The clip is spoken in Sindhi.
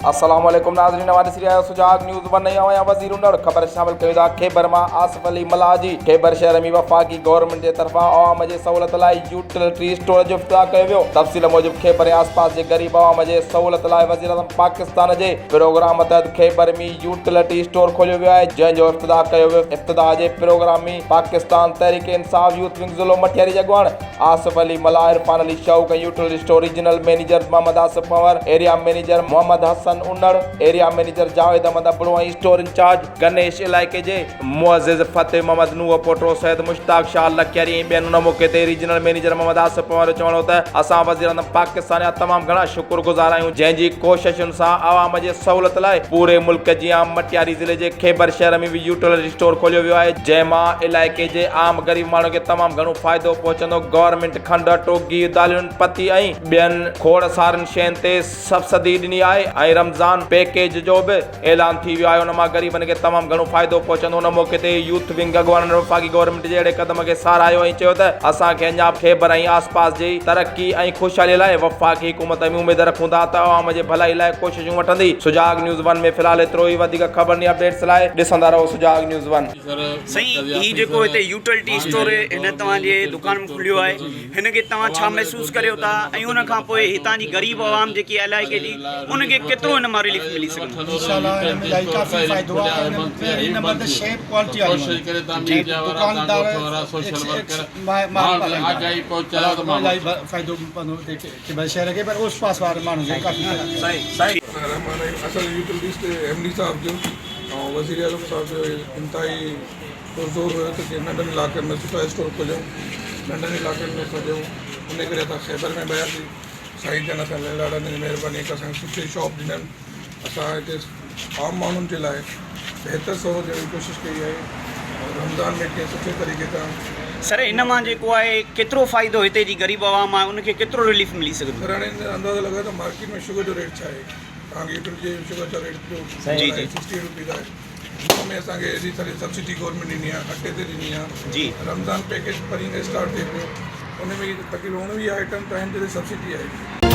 السلام عليڪم ناظرين اوهان ڏسي رهيا آهيو سجاڳ نيوز ون ۽ آئون آهيان وزير انڙ خبر شامل ڪيون ٿا خيبر مان آصف علي ملاح جي خيبر شهر ۾ وفاقي گورنمينٽ جي طرفان عوام جي سهولت لاء يوٽيلٽي اسٽور جو افتتاح ڪيو ويو تفصيل موجب خيبر ۽ آسپاس جي غريب عوام جي سهولت لاء وزيراعظم پاڪستان جي پروگرام تحت خيبر ۾ يوٽيلٽي اسٽور کوليو ويو آهي جنهن جو افتتاح ڪيو ويو افتتاح جي programme ۾ Pakistan Tehreek Insaf youth wing ضلعو مٺياري جي اڳواڻ Asif Ali Mallah, Irfan Ali Shauq ۽ utility store regional manager Muhammad Asif Panhwar, area manager Muhammad Hassan Unar, area manager Javed Ahmed Abro ۽ store incharge Ganesh علائقي جي معزز فتح محمد نوح پوٽو، سيد مشتاق شاهه لڪياري ۽ ٻين ان موقعي تي ريجنل مئنيجر محمد آصف پنهور جو چوڻ هو ته اسان وزيراعظم پاڪستان جا تمام گهڻا شڪر گذار آهيون جنهن جي ڪوششن سان عوام جي سهولت لاء پوري ملڪ جيان مٽياري ضلعي جي خيبر شهر ۾ به يوٽيلٽي اسٽور کوليو ويو آهي جنهن مان علائقي جي عام غريب ماڻهن کي تمام گهڻو فائدو پهچندو گورنمينٽ کنڊ، اٽو، گيهه، دالين، پتي ۽ ٻين کوڙ سارين شين تي سبسڊي ڏني آهي ۽ رمضان پيڪيج جو به اعلان ٿي ويو آهي ان مان غريبن کي تمام گهڻو فائدو پهچندو ان موقعي تي يوٿ ونگ اڳواڻن وفاقي گورنمينٽ جي اهڙي قدم کي ساراهيو ۽ چيو ته اسان کي اڃا به خيبر ۽ آسپاس جي ترقي ۽ خوشحالي لاء وفاقي حڪومت ۾ اميد رکون ٿا ته عوام جي ڀلائي لاء ڪوششون وٺندي سجاڳ نيوز ون ۾ في الحال ايترو ئي وڌيڪ خبرن ۽ اپڊيٽس لاء ڏسندا رهو سجاڳ نيوز ون. سائين هي جيڪو هتي يوٽلٽي اسٽور هن توهان جي دڪان ۾ کليو آهي هن کي توهان ڇا محسوس ڪريو ٿا ۽ ان کان پوء هتان جي غريب عوام جيڪي علائقي جي ان کي ڪيترو هن مان رليف ملي سگهندو. انشاء الله هن ۾ الاهي ڪافي فائدو آهي هن ۾ پهرين نمبر ته شيء ڪوالٽي واري ملندي دڪاندار مال پالائيندا الاهي فائدو پوندو هتي کيبر شهر کي پر اوس پاس وارن ماڻهن کي ڪافي فائدو. الرحمان الرحيم اسان جي يوٽيلٽيز تي ايم ڊي صاحب جو ۽ وزيراعظم صاحب جو انتهائي پرزور هيو ته ڪي ننڍن علائقن ۾ سٺا اسٽور کوليون ننڍن علائقن ۾ اسان ڏيون ان ڪري اسان خيبر ۾ به آياسين سائين جن اسان ليلاڙن جي مهرباني هڪ اسان کي سٺي شاپ ڏنن اسان هتي عام ماڻهن جي لاء بهتر سهولت ڏيڻ جي ڪوشش ڪئي آهي ۽ رمضان ۾ ڪنهن سٺي طريقي سان. سر ان مان جيڪو آهي ڪيترو فائدو هتي جي غريب عوام آهي ان کي ڪيترو رليف ملي سگهندو. سر هاڻي اندازو لڳايو ته مارڪيٽ ۾ شگر جو ريٽ ڇا آهي توهان کي يوٽيلٽي جي شگر جو ريٽ جو جي جي 68 روپيز آهي ان ۾ اسان کي ايڏي ساري سبسڊي گورنمينٽ ڏني آهي اٽي تي ڏني آهي جي رمضان پيڪيج پرين کان اسٽارٽ ٿئي پيو ان ۾ تقريبن 19 آئٽم ته آهن جتي سبسڊي آهي.